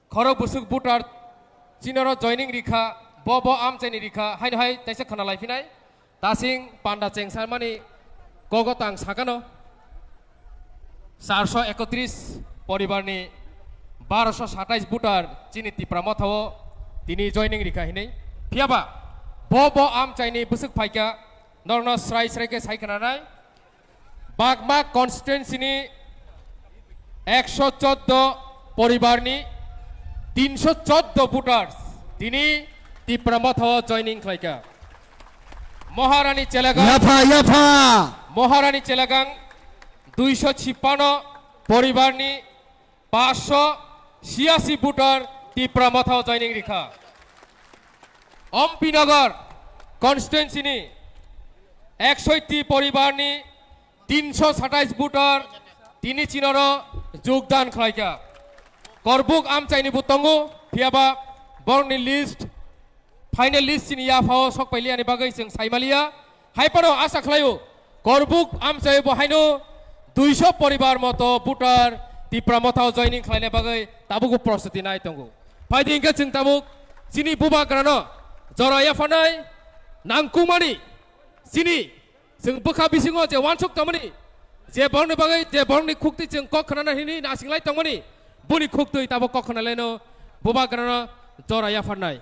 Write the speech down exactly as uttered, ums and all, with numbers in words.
Khorok bwswk voter chinoro joining rikha, bo bo amchaini rikha, haino hai taisa khana laiphinai. Tasing panda chengsamani kogo tang sakano charso ekotris poribarni baroso satais voter chini Tipra Mothao tini joining rikha hinwi. Phiyaba bo bo amchaini bwswk phaikha, norno srai srai khe sai khnanai. Bagma constituency ni ekso choddo poribar ni tinso choddo voters tini Tipra Mothao joining khlaikha. Maharani Chelagang, Yapha, yapha. Maharani Chelagang duiso chipano poribar ni paanch sho chhiyasi voter Tipra Mothao joining rikha. Ompi Nagar constituency ni ekso ti poribar ni tinso satais voter tini chinoro jogdan khlaikha. Korbuk amchaini bo tongo, phiyaba borokni list, final list chini yaphao sokpailiani bagwi chwng saimaliya. Hai phano asa khlaio, Korbuk amchai bo haino duiso poribar moto voter Tipra Mothao joining khlaina bagwi tabukbo prostuti nai tongo. Phaidi hwnkhe chwng tabuk chini bubagrano jora yapharnai nangkukmani chini chwng bwkha bisingo je uansuk tongmani, je borokni bagwi, je borokni khuktwi chwng kok khwnana hinwi nasinglai tongmani, boni khuktwi tabuk kok khwnalaino bubagrano jora yapharnai.